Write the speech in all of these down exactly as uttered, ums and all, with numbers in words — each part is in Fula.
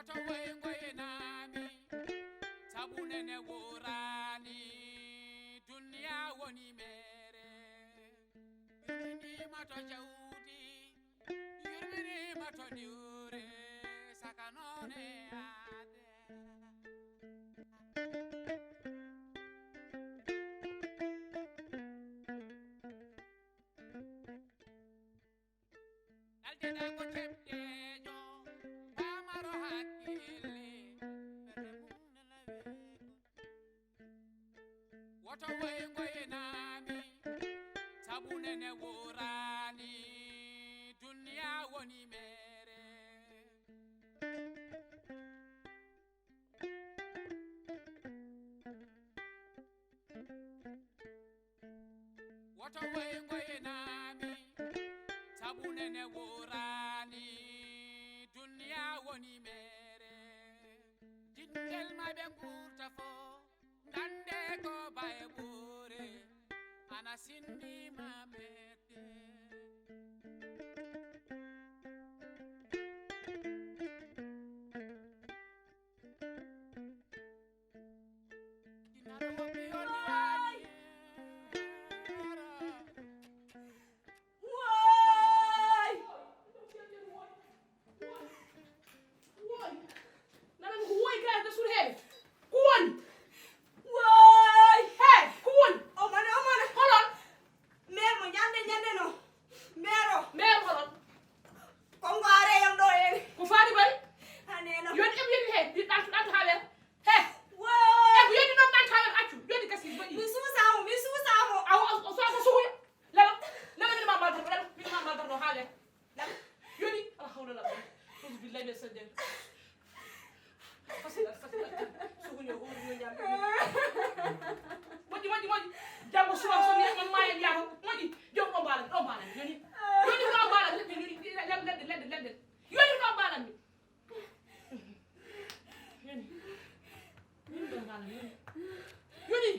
To woy ngoynaami, sabu nene wooraani, duniya woni meere. Yurminiima to jawdi, yurminiima to diwre, saka noone aade. Aljanna ko cemteejo, paamaro hakkille, ɓernde mum nana weeɓo. Woto woy ngoynaami, sabu nene wooraani, duniya woni meere. Woto woy ngoynaami, sabu nene wooraani, duniya woni meere. Jinngel ma ɓe nguurta fo, ngannde ko baye ɓoore, ana sinni ma meette. Woy! Woy! Nana mi ko woy kay ka suur heen. Ko woni? Woy! He, ko woni? O mane, o mane. Holon? Meer mo ñande ñande no. Meer o. Meer holon? Kongo are yon ɗo en. Ko faati bari? Aneno. Yoni em yoni he, di ɗantu ɗantu haa weer. He. Woy! E ko yoni noon ɗantu haa weer accu. Yoni kasi baɗi. Mi suusa mo, mi suusa mo. Awa o so ko suuya. Lala. Lala min ma malbar, lala min ma malbar no haa weer. Lala. Yoni. Ala hawla la. Auzu billahi min shaytan. Fasila, fasila. Suguño, hoore ñoo ñaam. Moƴƴi, moƴƴi, moƴƴi. Janngo suba so mi on maayen yaho. Moƴƴi. Jom ɗo mbaalan, ɗo mbaalan. Yoni. Yoni ɗo mbaalan. Ledde, yoni. Ledde, ledde, ledde, ledde. Yoni ɗo mbaalan mi. Yoni. Yoni ɗo mbaalan. Yoni. Yoni.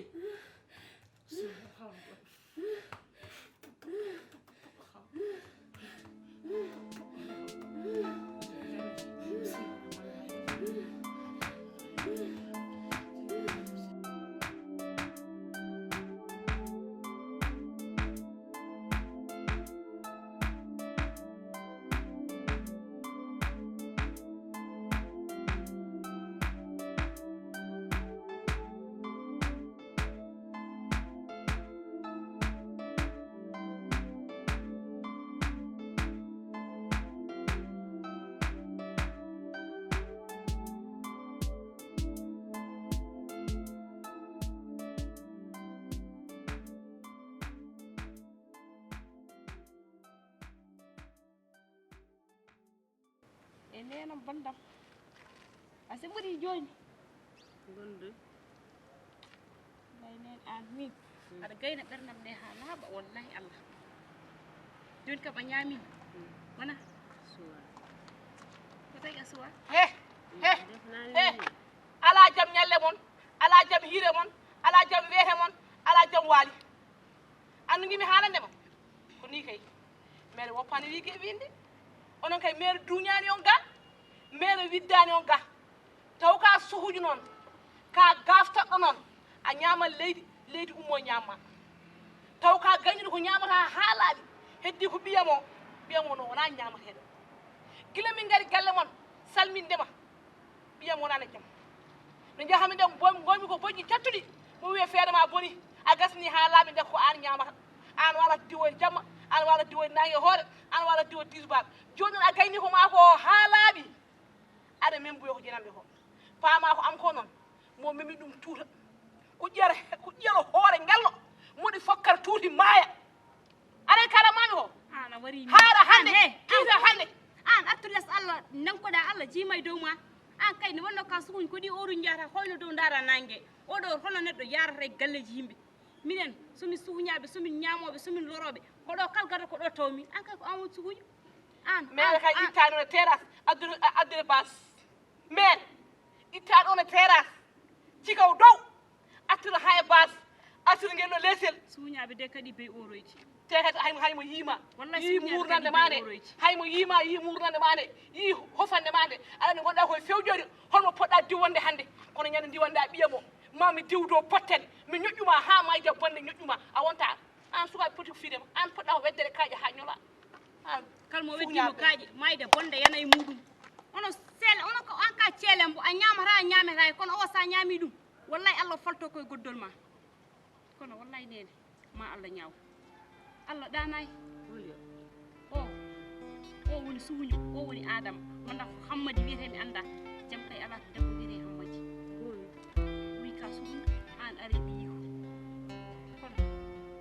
E neenam banndam. A semmori jooni. Gonde. Mbay neen aan min. Mm. Aɗa gayna ɓerndam nde haa laaɓa, wallahi Allah. Jooni kam a ñaami. Mm. Wona? Suwa. Ko tawi a suwa? He! He! He! Alaa jam ñalle mon, alaa jam hiire mon, alaa jam weehe mon, alaa jam waali. Anndu ngi mi haalande ma. Ko ni kay. Mere woppani wii ke winde. Onon kay mere duñaani on ga. Mere widdaani on ga. Taw ka suhuju noon. Ka gaftatɗo noon. A ñaama leydi, leydi ummo ñaama. Taw ka gañuɗo ko ñaamata haa laaɓi. Heddi ko ɓiyam o. Ɓiyam o no wona ñaamateeɗo. Gila min ngari galle mon. Salminde ma. Ɓiyam wonani jam. No njahami ɗen, mbomi, mbomi ko boƴƴi cattuɗi. Mo wiye feere ma boni. A gasni haa laaɓi nde ko aan ñaamata. Aan wala diwo e jamma. Aan wala diwo e naange hoore. Aan wala diwo tisbaar. Jooni noon a gayni ko ma ko haa laaɓi. Aɗa membuyo ko jenamɓe ko. Paama ko am ko noon. Mo memi ɗum tuuta. Ko ƴere, ko ƴero hoore ngallo. Moɗi fokkata tuuti maaya. Aɗa kala mami ko? An a wari ni. Haara hannde, an, he, kiita an, hannde. An artu les Allah, nankoɗa Allah jiima e dow ma. An kay ne wonno ka sukuñ ko ɗi oru njahata hoyno dow ndaara nangue. Oɗo hono neɗɗo yarata e galleji yimɓe. Minen, somin sukuñaɓe, somin ñamoɓe, somin loroɓe. Ko ɗo kal gada ko ɗo taw min. An kay ko an woni sukuño. An, mere an, kay an. Ittani on e terrasse, addude, addude bas. Mere, ittani on e terrasse. Cikaw dow, attira ha e bas. Attira ngel ɗo lesel. Sukuñaɓe de kadi bey oroyji. Te kadi hay, hay mo yiima, yii murnande ma nde, hay mo yiima, yii murnande ma nde, yii hofande ma nde, aɗa andi gonɗa koye fewjoyde, holmo poɗɗa diwonde hannde? Kono ñande ndiwanɗa ɓiya mo, ma mi diwdo potten, mi ñoƴƴuma ha mayde bonde ñoƴƴuma, a wonta an sukaaɓe poti ko fiidema, an poɗɗa ko weddere kaaƴe ha ñola. An kala mo weddimo kaaƴe, mayde bonde yana e muɗum. Ono seele, ono ko an ka ceele mbo a ñamata, a ñamata, kono o sa ñami ɗum, wallahi Allah falto koye goddol ma. Kono wallahi nene, ma Allah ñaaw. Allah ɗaanaay. O, o woni suuño, o woni Aadama. Wonda ko Hammadi wiyetee mi annda. Jam kay alaa ko debbo wiyetee Hammadi. Wi ka suuño, aan ari mi yiiko. Kono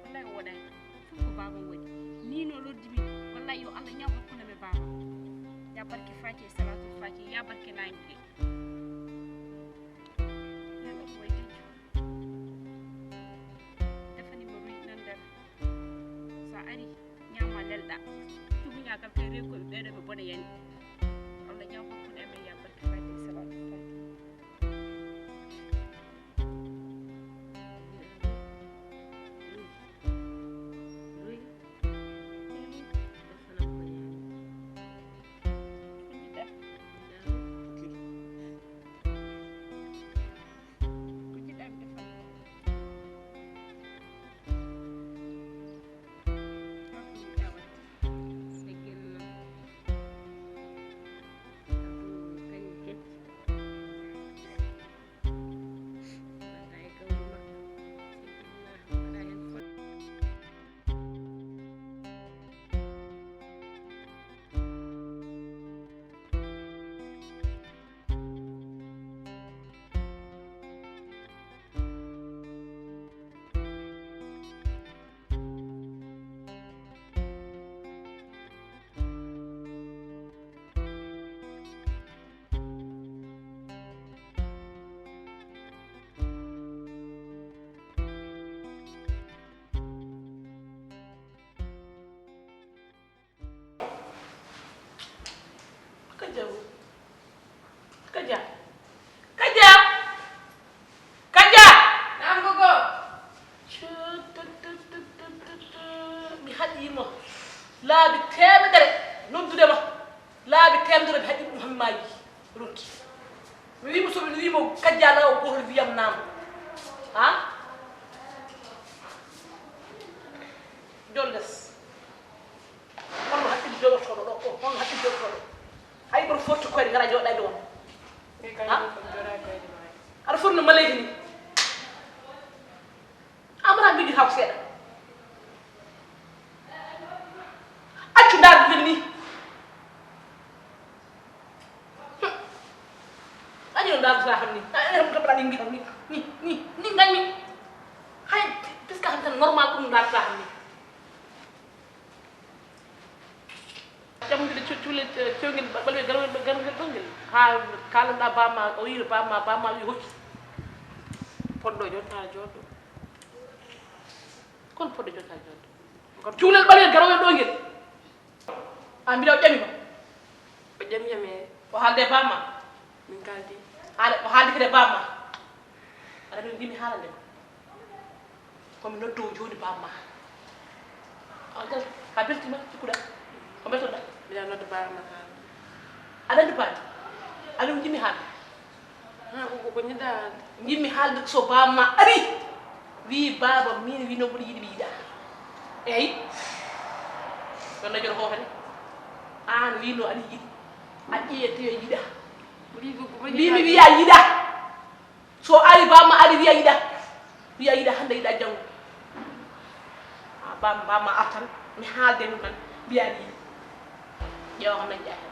wallahi o waɗaani. Fof ko baabam waɗi. Ni no lordi mi. Wallahi yo Allah ñaaw hakkunde am e baabam. Ya barke Faati e Salaatul Faati, ya barke naange. Defani mo ruy nan nder. Sa ari, ñaama lelɗa. Tuguñagal kay rewi koɓe ɓeeɗo ɓe bone yani. Allah ñaw hakkunde amen ya barke fayde e salatu fayde. Kaja. Kaja. Kaja. Kaja. Naam, gogo. Mi haɗi mo laabi teemedere noddude ma. Laabi teemedere mi haɗi ɗum hammi maayi. Ronki. Mi wii mo soɓe, mi wii mo kajja law goto wiyam naam. Ha? Jolles. Holno haqqil jogotooɗo ɗo? O, holno haqqil jogotooɗo? Hay mboɗo fotti koyɗe, ngara jooɗayde on. Ha? Aɗa foti no maleydi ni. Amara mbiɗi haw seeɗa. Accu ndaar mbiɗ ni. Añi no ndaar sa xam ni. Añi no ndaar ni. Ni, ni, ni, ni ngañmi. Hay, puisque xam tan normal ɗum ndaar sa xam ni. Ƴamdude cu-, cuule, eh, cewngel ba-, ɓalwel garwel, garwel ɗo ngel. Haa kaalanɗaa bamma, o yiino bamma, bamma wi hocci. Poɗɗo jooɗta jooɗo. Kon poɗɗo jooɗta jooɗo. Kon cuulel ɓalwel garwel ɗo ngel. An mbiɗa o ƴami ma. O ƴami yam e. O haalde bamma. Min kaldi. Haala, o haaldi kadi bamma. Aɗa min mbimi haalande ma. Ko mi noddowo jooni bamma. A gal, a beltima, cikkuɗa. Ko mbeltoɗa? Mbiɗa nodda bamma ka. Aɗa andi bamma? Aɗa min mbimi haalde. Ha, ko, ko, ko ñiɗɗa haalde? Mbimi haalde ko so bamma ari. Wi baba, min wino mboɗo yiɗi mi yiɗa. Eyi. Ɗon najoro ko kadi. An wino aɗa yiɗi. A ƴeeya teyo yiɗa. Ko ɗi, ko, ko, ko mbimi wiya yiɗa. So ari bamma ari wiya yiɗa. Wiya yiɗa hannde yiɗa janngo. A bam, bamma artan. Mi haalde ɗum tan. Mbiya ni. Ƴeewa ko nañƴa hen.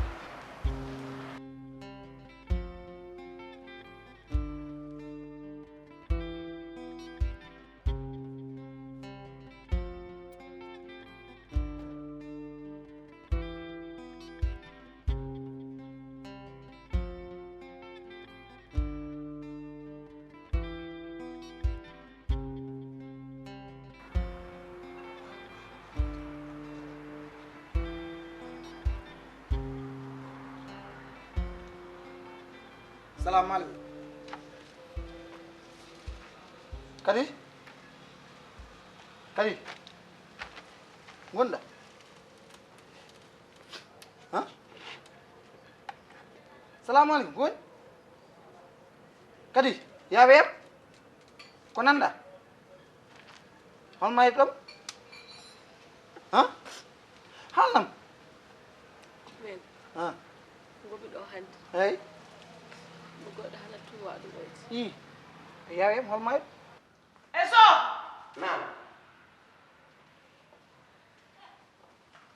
Salamu aleykum. Kadi? Kadi? Ngonɗa? Ha? Salamu aleykum, ko woni? Kadi, yaa weem? Ko nanɗa? Hol mayri ɗom? Ha? Haalnam. Men. Ha? Ngomi ɗo hannde. Eyi. Mo goɗɗo hana tuwa ɗum ɗo. I. Yaa weem, hol mayri? Eso! Naam.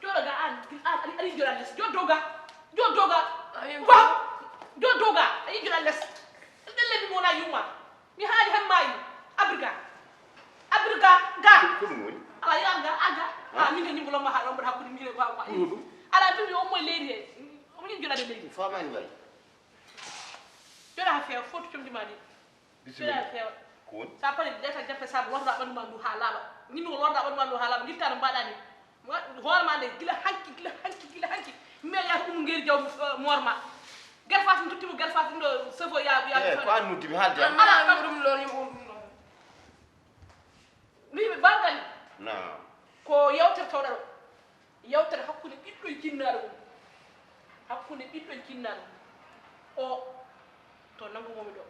Jooɗo ga an, an, aɗa, aɗa yiɗi jooɗa les. Jooɗo dow ga. Jooɗo dow ga. Amin. Waaw. Jooɗo dow ga. Aɗa yiɗi jooɗa les. Ɗelle mi wona yumma. Mi haali han maayi. Abirga. Abirga. Ga. Ko, ko ɗum woni? Ala, yo an ga, an ga. Ha? Ah, min ka ñimbo lomma ha ɗon mbaɗa hakkude mi e wa, wa. Ko ɗum? Ala, tumi on moye leydi he. Omo yiɗi jooɗade leydi. Mi faamaani waay. Jooɗa ha feewa, fof to comdi ma ni. Bisimilla. Feewa, feewa. Ko woni? Sa pari, jata jappe saabu, lorda ɓanndu ma ndu haa laaɓa. Ñimmi ko lorda ɓanndu ma ndu haa laaɓa, ngitta no mbaɗa ni. Wa-, hoore ma nde, gila hanki, gila hanki, gila hanki. Mi wiya yaata ɗum ngeeri jaw, eh, moor ma. Gerfas mi totti mo, gerfas ɗum ɗo sofo ya, ya. Eh, ko an noddi mi haalde. Ala, ala, kam ɗum ɗo, ñim on ɗum ɗo. Wiimi bangal. Naam. Ko yewtere tawɗa ɗo. Yewtere hakkunde ɓiɗɗo e jinnaaɗo mum. Hakkunde ɓiɗɗo e jinnaaɗo mum. O, to nanngu momi ɗo.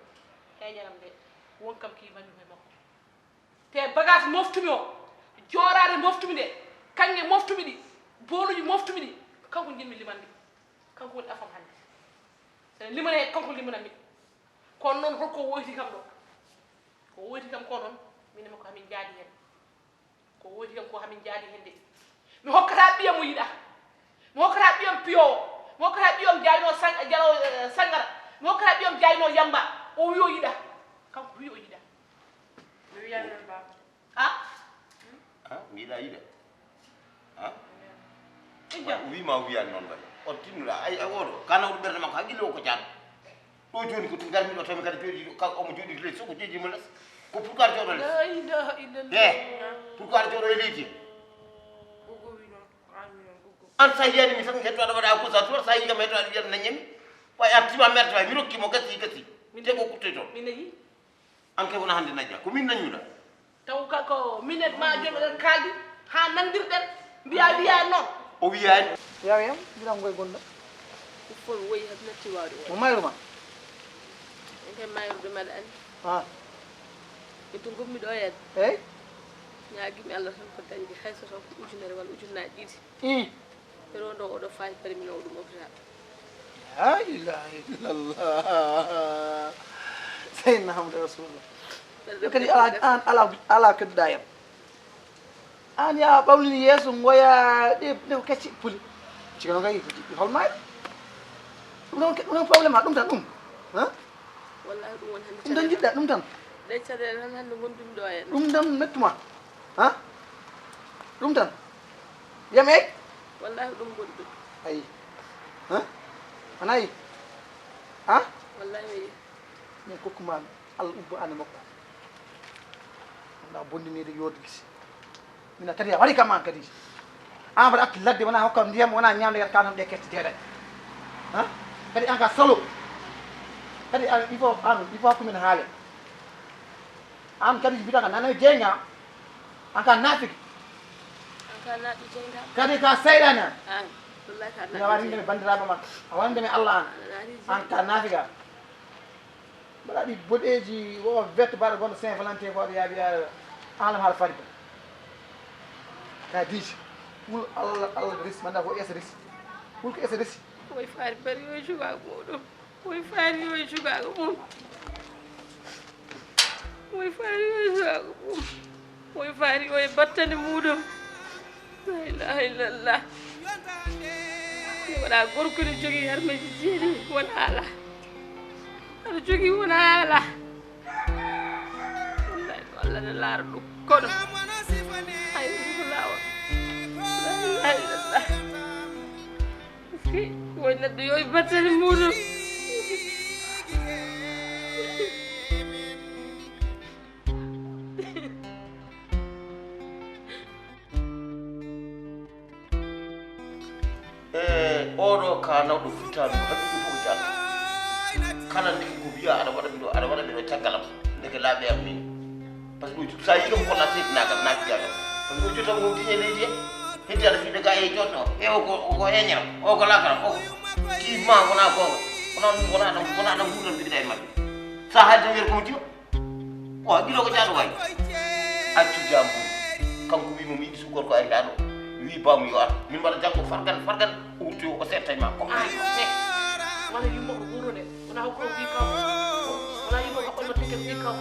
Heñanam nde. Won kam ki mbaɗmi koye makko. Te bagage moftumi o. Jooraade moftumi nde. Kaŋŋe moftumi ɗi. Booluuji moftumi ɗi. Kanko njiɗmi limande. Kanko woni afam hannde. So limane kanko limanammi. Kono noon holko woyti kam ɗo? Ko woyti kam ko noon, min e makko hamin njaadi heen. Ko woyti kam ko hamin njaadi heen de. Mi hokkata ɓiyam mo yiɗa. Mi hokkata ɓiyam piyowo. Mi hokkata ɓiyam jaayno sang-, jalo, eh, sangara. Mi hokkata ɓiyam jaayno yamba. O wi o yiɗa. Kanko wi o yiɗa. Mi wiyan noon, baaba. Ah? Ah, mi yiɗa yiɗa. Ah? Ijja. O wi ma o wiyan noon mbaɗi. O tinnuɗa, ay, ay, oɗo. Kana o ɓernde makko, hakkille o ko jaan. Ɗo jooni ko ɗum garmi ɗo, tawi kadi jooɗi, ka, omo jooɗi les, so ko jeeji mo les. Ko pourquoi jooɗo les? La ilaha illallah. Eh, pourquoi jooɗo e leydi? Gogo wi noon, an wi noon, gogo. An sa yiyani mi tan, hetto aɗa waɗa ko sa tuwa, sa yi kam hetto aɗa wiyata naññami. Way artima merde way, mi rokki mo gasi, gasi. Te ko kutte toon. Min nayi. An kay wona hannde najja, ko min nañuɗa. Taw ka ko min e ma joom eɗen kaaldi, haa nanndirɗen, mbiya, wiya noon. O wiyaani. Yaw yam, mbiɗa ngoy gonɗo. Ɗum fof mi woyi, haɗi natti waawde waɗde. Mo mayru ma? En kay mayrude mbaɗa anndi. Ha. Min to ngummi ɗo en. Eyi? Ñaagimi Allah tan ko dañde, hay so taw ko ujunere walla ujunnaaji ɗiɗi. Ih. Pero ɗo oɗo fayi pari min o ɗum hôpital. La ilaha illallah. Seydina Muhammadu Rasulullah. Ɗum kadi ala, an ala, ala kedduɗa yam. An ya ɓawlini yeeso ngoya ɗe, ɗe ko kecce puli. Cikano kay, hol maay? Ɗum ɗon, ɗum ɗon problème ma, ɗum tan ɗum. Ha? Wallahi ɗum woni hannde. Ɗum tan jiɗɗa, ɗum tan. Ɗe caɗeele tan hannde ngonɗumi ɗo en. Ɗum tan mettuma. Ha? Ɗum tan. Yam ey? Wallahi ɗum ngonɗumi. Ayi. Ha? Anayi? Ha? Wallahi mi. Min kokkuma Allah ubbo ande makko. Wona bondinede yorde gisi. Mina kadi a wari kam an kadi. An mbaɗa acte ladde wona hokkam ndiyam, wona ñamde yata kanam ɗe kette deeɗaɗe. Ha? Kadi an ka salo. Kadi an il faut an, il faut hakkumen haale. An kadi mbiɗa ka nana jeynga. An ka naafiki. An ka naaɓi jeynga. Kadi ka seyɗani an. An. Wallahi ka naaɓi jeynga. Ina wari ndemi bandiraɓe ma. A wari ndemi Allah an. An ka naafika. Mbaɗa ɗi boɗeeji, o verte mbaɗa gonɗo Saint Valentin ko aɗa yaaɓi a alam haala fari ba. Ka diiji. Wul Allah, Allah resi, manda ko esa resi. Wul ko esa resi. Oy faari bari yo e jugaago muɗum. Oy faari yo e jugaago mum. Oy faari yo e jugaago mum. Oy faari yo e battane muɗum. La ilaha illallah. Ko waɗa gorko ne jogii harmeji jeeɗi wona ala. Aɗa jogii wona ala. Wallahi ko Allah ne laara ɗum. Kono. Ay, ɗum ko laawol. La ilaha illallah. Woy neɗɗo yo e battane muɗum. E oɗo ka nawɗo firtaandu, haɗi ɗum fof ko jaalɗo. Kala ndeke ko wiya aɗa waɗa mi ɗo, aɗa waɗa mi ɗo caggal am. Ndeke laaɓe am min. Par ce que sa yii kam ko la seydinagal, nafigagal. Par ce que o jottan ko diine leydi en. Heddi aɗa fiɓe ga e jotto, e o ko, o ko eñero, o ko lakara, o ko ki ma wona gonga. Wona ɗum, wona ɗum, wona ɗum huɗon bigida e maɓɓe. Sa haalde wiyer ko mo diwa. O haqqilo ko jaaɗo wayi. Accu jamburi. Kanko wi mo mi yiɗi sukkor ko ari haɗo. Wi bawmi yo ar. Min mbaɗa janngo fargan, fargan. O wurti o setta e ma. Ko ari ko. Wala yumma ko wuro de. Wona ko wi kaw. Wala yumma ko ɓanno tekel wi kaw.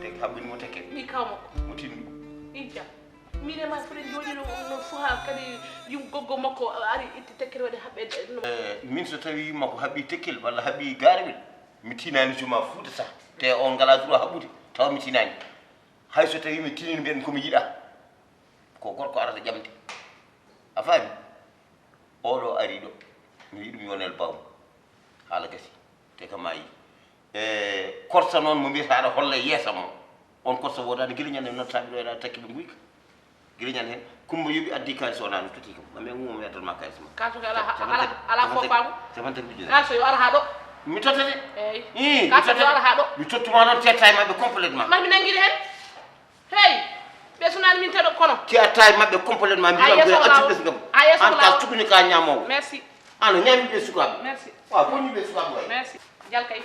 Te haɓɓini mo tekel. Wi kaw mo. Mo tinni. Inca. Min e ma fuɗen jooɗino no fuha kadi yum goggo makko ari itti tekkere waɗi haɓɓe no. Eh, min so tawi yumma ko haɓɓi tekkil walla haɓɓi garawel, mi tinani juma fuuta sa. Te on ngala droit haɓɓude, taw mi tinani. Hay so tawi mi tinini mbiyan ko mi yiɗa. Ko gorko arata ƴamde. A faami? Oɗo ari ɗo. Mi yiɗi mi wonel bawmo. Haala gasi. Te ka maayi. E korsa noon mo mbiyata aɗa holla yeesa mo. On korsa woodaani gila ñande noon tabiɗo eɗa takki ɓe nguyka. Gila ñande heen. Kumba yoɓi addi kaalis o naano toti kam. Mami ngumo mi addal ma kaalis ma. Kaso ke ala ala ala fo faamu. Capantaɓe ujunere. Kaso yo ara haa ɗo. Mi tottete. Eyi. Ii, mi tottete. Kaso yo ara haa ɗo. Mi tottuma noon tetta e maɓɓe complètement. Mami nangiri heen. Hey, ɓe sunaani min teɗo kono. Ti atta e maɓɓe complètement mbiɗon ko accu ɓesgam. An ka sukuni ka ñamowo. Merci. Ano ñami ɓe sukaɓe. Merci. Wa boni ɓe sukaɓe way. Merci. Jal kay.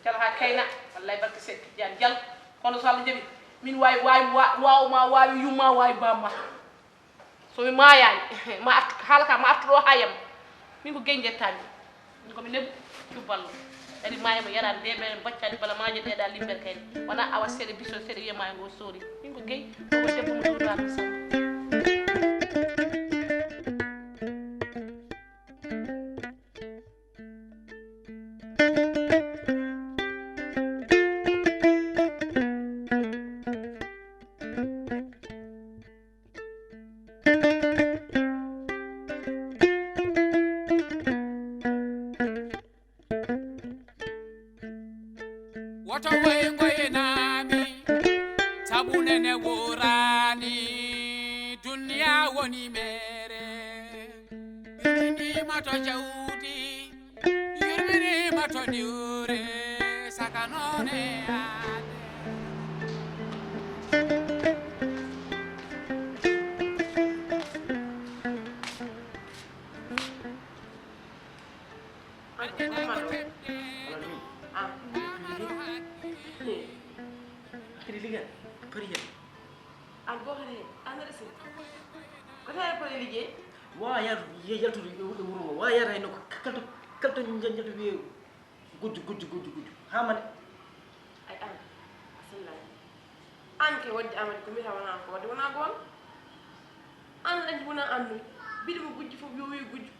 Jal ha kayna. Wallahi barke sekki jan jal. Kono so Allah jaɓi min wawi wawi waw ma wawi yumma wawi bamma. So mi maayaani, ma artu, haala ka ma artu ɗo haa yam. Min ko gey njettaami. Min ko mi nebu cubballo. Kadi maaya mo yaraani nde ɓe baccani bala maaje ɗe ɗa limber kay. Wona awa seeɗa biso seeɗa wiya maayo ngo soori. Min ko gey, ko debbo mo ɗum raami sam. Woto woy ngoynaami, sabu nene wooraani, duniya woni meere. Yurminima to jawdi, yurminima to niwre, saka noone yaade. An ko ɗum ma ɗo. Ah. Kadi liggey, pari hen. An boo kadi, an aɗa sini. Ko tawi ko e liggey? Wa yar, ye yaltude e wuro ngo. Wa yar hay no kalto, kalto njaltu wiye gujju, gujju, gujju, gujju. Ha mane. Ay an, a sellani. An kay wadde Amadi ko mbiyata wona ko wadde wona goonga. An aɗa anndi wona an noy. Mbiɗo mo gujji fof yo wiye gujju.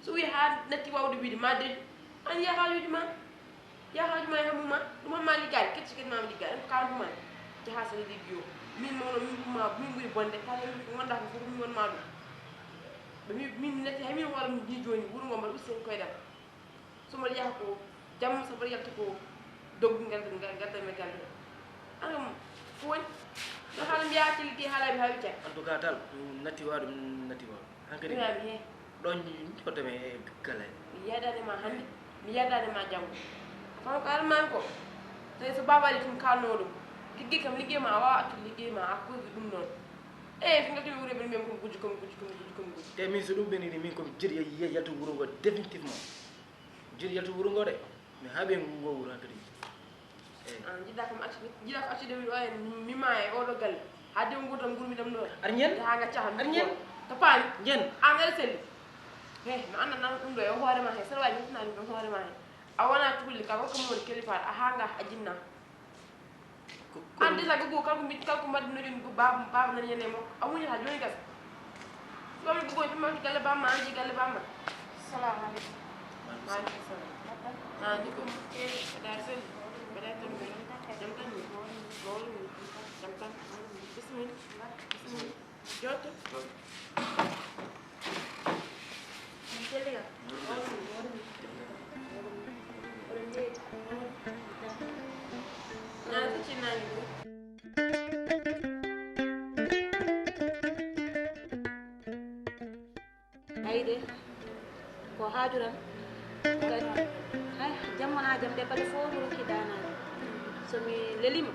So wiyi haa natti waawde wiyde ma deju. An yaha haajuuji ma. Yaha haaju ma e hammu ma. Ɗum hamma liggaade kecci kadi ma liggaade. Ɗum ko kawantu ma. Jaha sene liggi o. Min mawno min ɗum ma min ɓuri bonde. Kala min ko wonda ko fof min won ma ɗum. Ɓe mbi min natti hay min hoore min ni jooni wuro ngo mbaɗa usti heen koyɗam. So mbaɗa yaha ko jamma so mbaɗa yalta ko doggu ngal ngal ngal ngal galle. An kam ko woni? No haala mbiya acca liggey haala mi haawi cakka. En tout cas dal ɗum natti wa ɗum natti wa hankadi. Ɗum ami he. Ɗon jottame e galle. Mi yadani ma hannde mi yadani ma janngo. Kono ko almami ko tawi so baba waɗi tun kalnoɗo liggey kam liggey ma a wawa accude liggey ma a koyde ɗum noon. Eyi so ngaltumi wuro men men komi gujjo komi gujjo komi gujjo komi gujjo. Te min so ɗum ɓenini min komi jiɗi yaltu wuro ngo définitivement. Jiɗi yaltu wuro ngo de. Mi haaɓi ngo wuro hankadi. Eyi. An jiɗɗa kam accude jiɗɗa ko accude mi ɗo e mi ma e oɗo galle. Haa de nguurdam ngurmi ɗam ɗo. Aɗa ñande? Haa nga cahan. Aɗa ñande? To paani. Ñande. An aɗa selli. He no anndan ɗum ɗo e hoore ma he saɗa wawi ñettinani ɗum hoore ma he. A wona cukalel ka ko kam woni kelifaɗo a haa nga a jinna. An disa gugu kanko mbi kanko mbaɗi no joni baba baba nani yene makko a muñi ha joni gasa. Ɗon gugu e pimma galle bamma an jeyi galle bamma. Salamu aleykum. Maaleykum salam. An jikko. Mbaɗa sel. Mbaɗa tan. Jam tan. Mawɗum. Jam tan. Bisimilla. Bisimilla. Jooto. Ayde ko haajuran kadi hay jam wona jam debbo de fof rokki danaade so mi lelima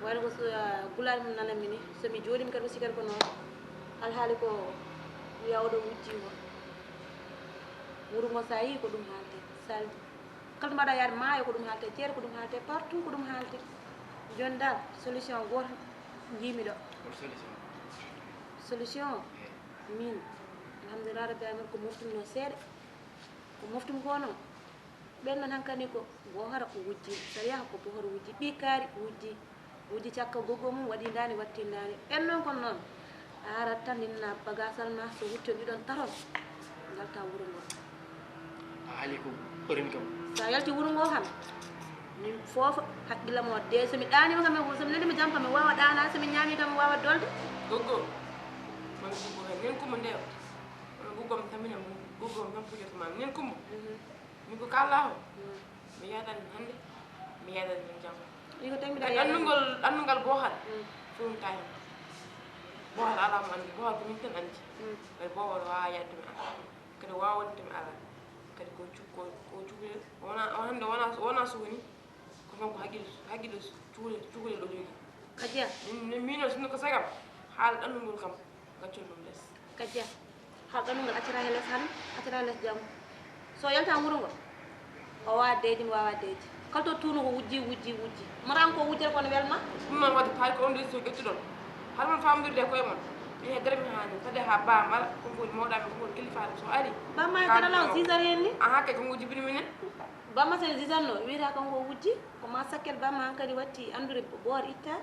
Wayno ko so, ah, gulaali mum nananmi ni, so mi jooɗiima kadi ko sikkat ko noon. Alhaali ko wiya oɗo wujji ko. Wuro ngo so a yii ko ɗum haalte. So a, kala to mbaɗa yaade maayo ko ɗum haalte, jeere ko ɗum haalte, partout ko ɗum haalte. Jooni dal solution gooto njiimi ɗo. Hol solution? Solution o? Eh. Min, alhamdulillah rabbil alamin, ko moftumnoo seeɗa. Ko moftumi ko noon. Ɓen noon hankadi ko Bohara ko wujji, Sariya ko Bohara wujji, ɓii kaari wujji, wujji cakka goggo mum waɗi ndaani, watti ndaani. Ɓen noon kon noon, a arat tan inna bagasal ma, so wutti on ɗiɗon taton, ngalta wuro ngo. A haali ko ɓurani kam. So a yalti wuro ngo kam, min foofa hakkillam o de, so mi ɗaaniima kam, so mi neliima jam kam, mi waawa ɗaanaade, so mi ñaami kam, mi waawa dolde. Goggo, man goggo kam, nen ko mo ndew. Goggo am tamina, goggo am tan puƴata ma, nen ko mo. Mhm. Min ko kaalɗaa ko, mm, mi yaadan hannde, mi yaadan heen janngo. Iko tawi mbiɗa kadi yaada annugol, annugol Bohara, mm, fof mi tawi heen. Bohara alaa mo anndi, Bohara ko min tan anndi. Mm. Kadi Bohara waawaa yaade to mi alaa. Kadi waawaa wonde to mi alaa. Kadi ko cu-, ko, ko cukalel, wonaa, o hannde wonaa, wonaa so woni, ko kanko hakkille, hakkille cukalel, cukalel o jogii. Kaja. Min, min miino sinno ko sagam, haala ɗannugol kam, gaccol ɗum les. Kaja. Haala ɗannugol accata he les hannde, accata he les janngo. So yalta wuro ngo, o waawa deedi, mi waawa deedi. Kala to tuuno ko wujji, wujji, wujji. Mo tan ko wujjata kono welma. Ɗum noon wadde tawi ko on décision ƴettuɗon. Hara mon faamdirde e koye mon. Mi heddere mi haani. Fade haa baam ala, ko ngol mawɗa mi, ko ngol kilifa so ari. Baam ma e kala law zizar hen ni. Aha, kay ko ngol jibini minen. Baam ma sen zizar no, wiyata ko ngo wujji, ko ma sakkel baam ma hankadi watti andude boor itta.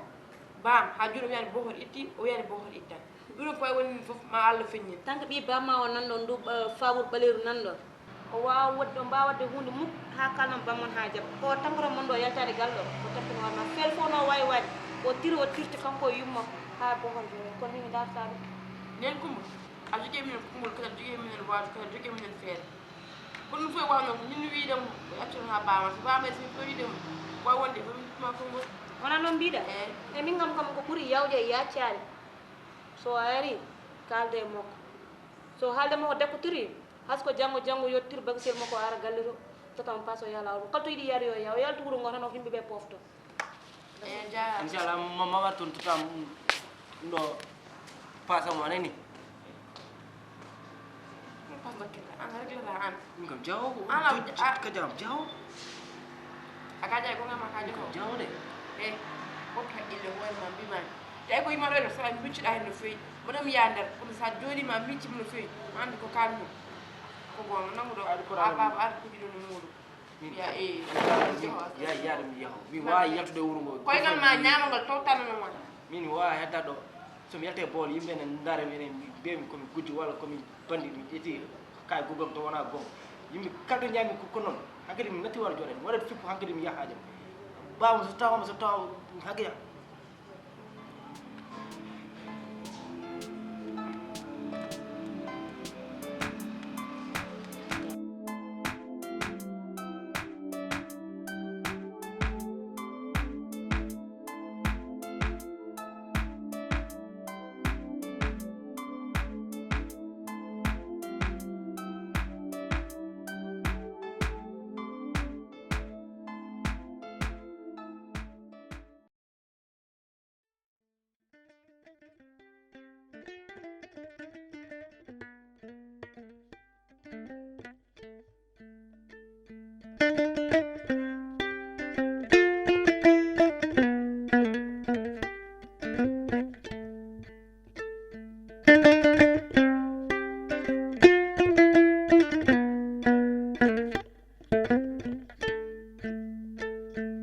Baam, haa jooni o wiyani bohor itti, o wiyani bohor itta. Ɗum ko e woni fof ma Allah feññin. Tan ko ɓii baam ma o nan ɗon, ndu, eh, faabuur ɓaleeru nan ɗon. O waawa waɗde, o mbaawa waɗde huunde muk haa kalnan baam mon haa jaɓa. Ko tampata mon ɗo yaltaade galle ɗo, o tampini hoore ma. Feel fof no waawi waɗde, o tiri, o tirti kanko e yumma haa bohor jooni. Kono min mi dartaa ɗum. Neen Kumba, a jogii minen konngol, kadi a jogii minen waaju, kadi a jogii minen feere. Kono ɗum fof e waawno ko min mi wiide mo, o yaccuno haa baama. So baama e so mi fof wiide mo, wawi wonde ko min tuma konngol. Wonaa noon mbiɗa? Eey. E min kam, kam ko ɓuri yawde e yaccaade. So a ari, kaalde e makko. So haalde makko dakkotiri, hasko janngo, janngo yottir bagisel makko, o ara galle to, totta mo paas, o yaha laawol mum. Kala to yiɗi yaade, yo yaha, o yaltu wuro ngo tan, o yimɓe ɓe pofto. Eey, jaaraama. Inchallah, ma, ma war toon totta ɗum ɗo paas am o nani. Ɗum paas dokkirta, an reglata an. Min kam jawo ko. An a, jo-, jo-, a ka jam jawo. A ka jaay ko ngam a ka jawo. Jawo de. Eey, woppi hakkille hoore ma, mbi ma. Tawi ko yima ɗo, so a miccuɗa heen no feewi. Mboɗo mi yaa nder, kono so a jooɗiima a micci mo no feewi, ma anndu ko kaalmi ɗum. Ko goonga, nangu ɗo. Aɗa ko a baaba, aɗa kuji ɗo no muuɗum. Min ya, eh, ya, ya, ɗum yaho. Mi waawi yaltude wuro ngo. Koygal ma ñaamagol towtanano ma. Min mi waawi hedda ɗo. So mi yalti e bool, yimɓe ne ndaara mi, ene mbiya mi ko mi gujjo walla ko mi banndi, mi ƴetti kay gogam to wonaa gonga. Yimɓe kala to ñaami ko, ko noon. Hankadi mi natti walla jooɗe. Mi waɗat fippu hankadi mi yaha haajam. Baaba so tawa, so tawa hankadi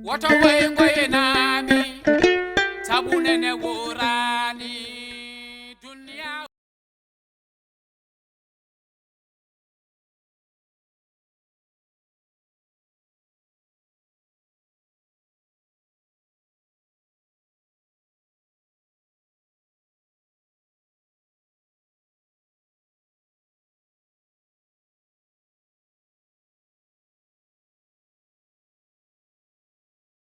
Woto woy ngoynaami, sabu nene woo.